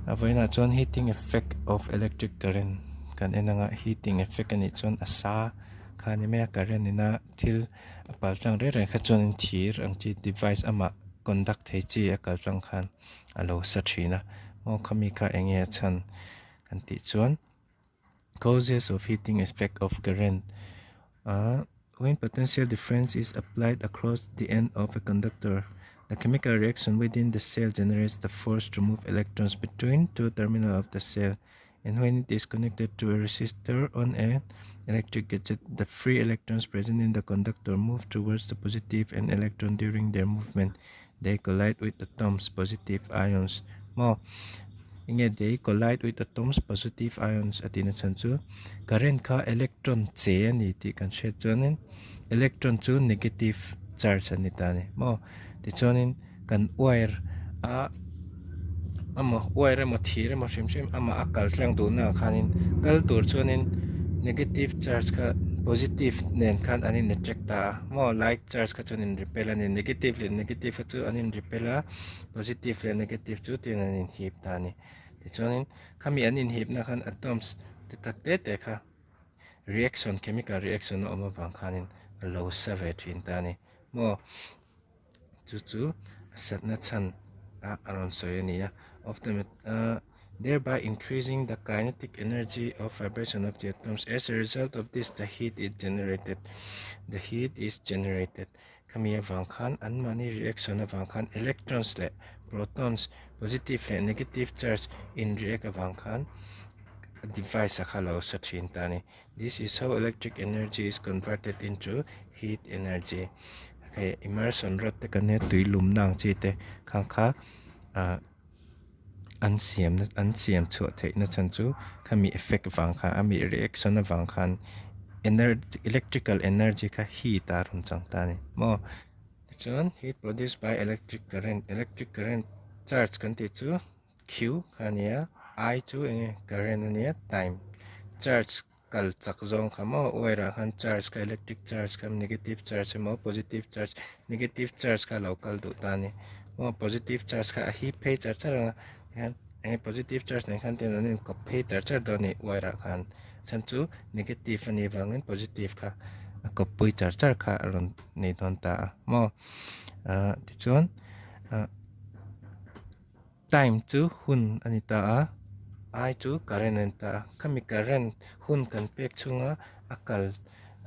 A vawiinah chuan heating effect of electric current kan en anga heating effect a nih chuan a sa kha a ni mai a current ina thil a pal tlang reng reng kha chuanin thir ang chi device amah conduct thei chi a kal tlang khan a lo sa thin a maw khami kha eng nge a chhan kan tih chuan. Causes of heating effect of current ah when potential difference is applied across the end of a conductor the chemical reaction within the cell generates the force to move electrons between two terminal of the cell and when it is connected to a resistor on a electric gadget the free electrons present in the conductor move towards the positive and electron during their movement they collide with atoms positive ions maw enge they collide with atoms positive ions a tihna chhan chu current kha electron che a ni tih kan hriat chuanin electron chu negative charge a ni ta a ni maw tichuanin kan wire a emaw wire emaw thir emaw hrim hrim amah a kal tlang duhna ah khanin kal tur chuanin negative charge kha positive nen khan an in attract ta a maw like charge kha chuan in repel a ni negative leh negative kha chu an in repel a positive leh negative chu tin an in hip ta a ni tichuanin khami an in hip na khan atoms te tak te te kha reaction chemical reaction a awm avang khanin a lo sa ve thin ta a ni maw. Chu chu a satna chhan a a rawn sawi a ni a of the ah thereby increasing the kinetic energy of vibration of the atoms as a result of this the heat is generated the heat is generated khami avang khan an mahni reaction avang khan electrons leh protons positive leh negative charge in react avang khan device a kha lo sa thin ta a ni. This is how electric energy is converted into heat energy. Hei immersion rod te kan nia tui lumna ang chi te khang kha ah an siam na an siam chhuah theih na chhan chu khami effect vang kha ami reaction avang khan ener electrical energy kha heat a rawn chang ta a ni maw. Tichuan heat produced by electric current electric current charge kan tih chu. Q kha a nia I chu eng nge current a nia time charge kal chak zawng kha maw wire ah khan charge kha electric charge kha negative charge emaw positive charge negative charge kha a lo kal duh ta a ni maw positive charge kha a hip phei char char ang a tikhan eng nge positive charge nen khan tin an inkawp phei char char dawn a ni wire ah khan chhan chu negative a nih vangin positive kha a kawp pui char char kha a rawn nei dawn ta a maw ah tichuan ah. Time chu hun a ni ta a, I chu current a ni ta a, khami current hun kan pek chhunga a kal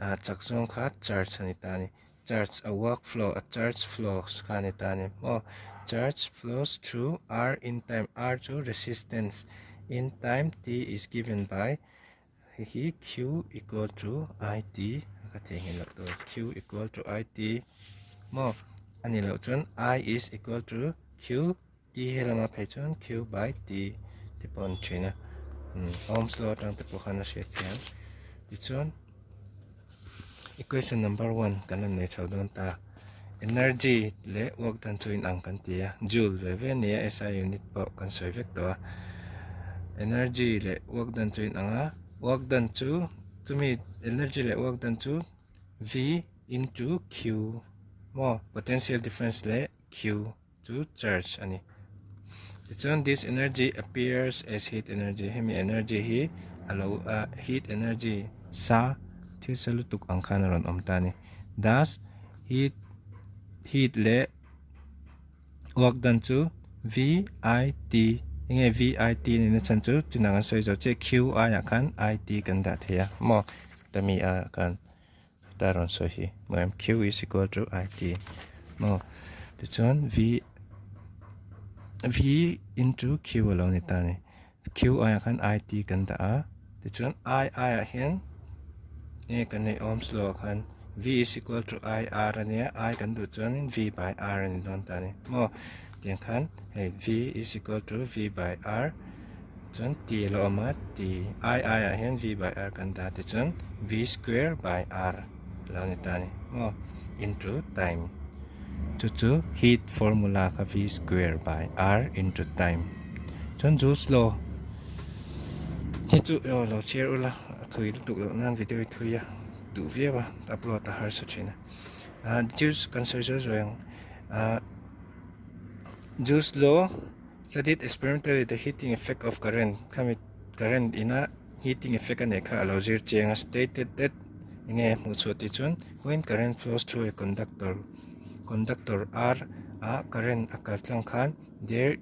ah chak zawng kha charge a ni ta a ni, charge a work flow a charge flows kha a ni ta a ni maw, charge flows through R in time, R chu resistance in time T is given by hei hi Q equal to I T a ka theihnghilh loh tur Q equal to I T maw a nih loh chuan I is equal to Q T he lama phei chuan Q by T te pawh a ni thin a Ohm's law atang te pawh khan a hriat thiam tichuan equation number one kan rawn nei chho dawn ta energy leh work done chu inang kan ti a joule ve ve a ni a S_I unit pawh kan sawi vek tawh a energy leh work done chu inang a work done chu chumi energy leh work done chu V into Q maw potential difference leh Q. chu charge a ni. Tichuan this energy appears as heat energy hemi energy hi a lo ah heat energy sa thil sa lutuk ang khan a rawn awm ta a ni. Thus heat heat leh work done chu V I T enge V I T a nihna chhan chu chunah kan sawi zawh chiah Q I ah khan I T kan dah thei a maw tami ah khan. Heta rawn sawi hi maw Q is equal to I T maw tichuan V V into Q a lo ni ta a ni Q aiah khan I T kan dah a tichuan I aiah hian nge kan neih Ohm's law ah khan V is equal to I R a nia I kan duh chuanin V by R a ni dawn ta a ni maw tiang khan hei V is equal to V by R. Chuan T a lo awm a, T I I ah hian V by R kan dah tichuan V square by R a lo ni ta a ni maw into time chu chu heat formula kha V square by R into time chuan Joule's law hi chu aw lo chhiar ula a thui lutuk loh nan video hi thui a duh viau a upload a harsa thin a ah Joule's kan sawi zuai zuai ang ah Joule's law. Studied experimentally the heating effect of current khami current ina heating effect a neih kha a lo zir chiang a stated that enge a hmuh chhuah tih chuan when current flows through a conductor conductor r ah current a kal tlang khan there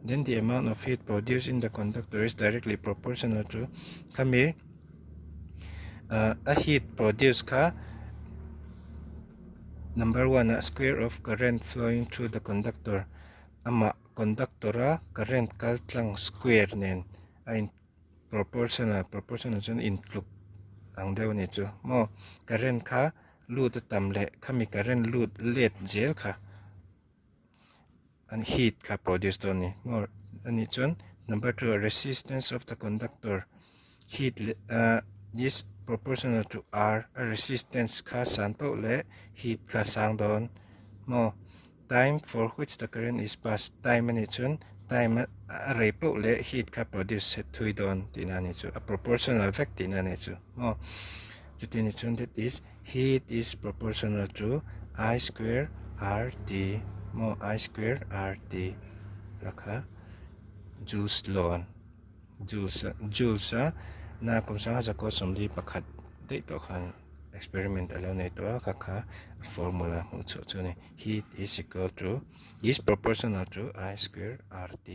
then the amount of heat produced in the conductor is directly proportional to khami ah a heat produce kha number one ah square of current flowing through the conductor amah conductor a current kal tlang square nen a in proportional proportional chuan intluk ang deuh a ni chu maw current kha lut a tam leh khami current lut let zel kha an heat kha produce dawn a ni maw anih chuan number 2 resistance of the conductor heat leh ah is proportional to r a resistance kha san pauh leh heat kha sang dawn maw. Time for which the current is passed, time a nih chuan time a a rei poh leh heat kha produce set thui dawn tihna a nih chu, a proportional vek tihna a nih chu maw. Chuti a nih chuan that is heat is proportional to I square R T maw I square R T la kha Joule's law an Joule's Joule's a na kum sangha zakua 41 daih tawh khan experiment a lo nei tawh a kha kha a formula hmuh chhuah chu a ni. Heat is equal to is proportional to I square RT.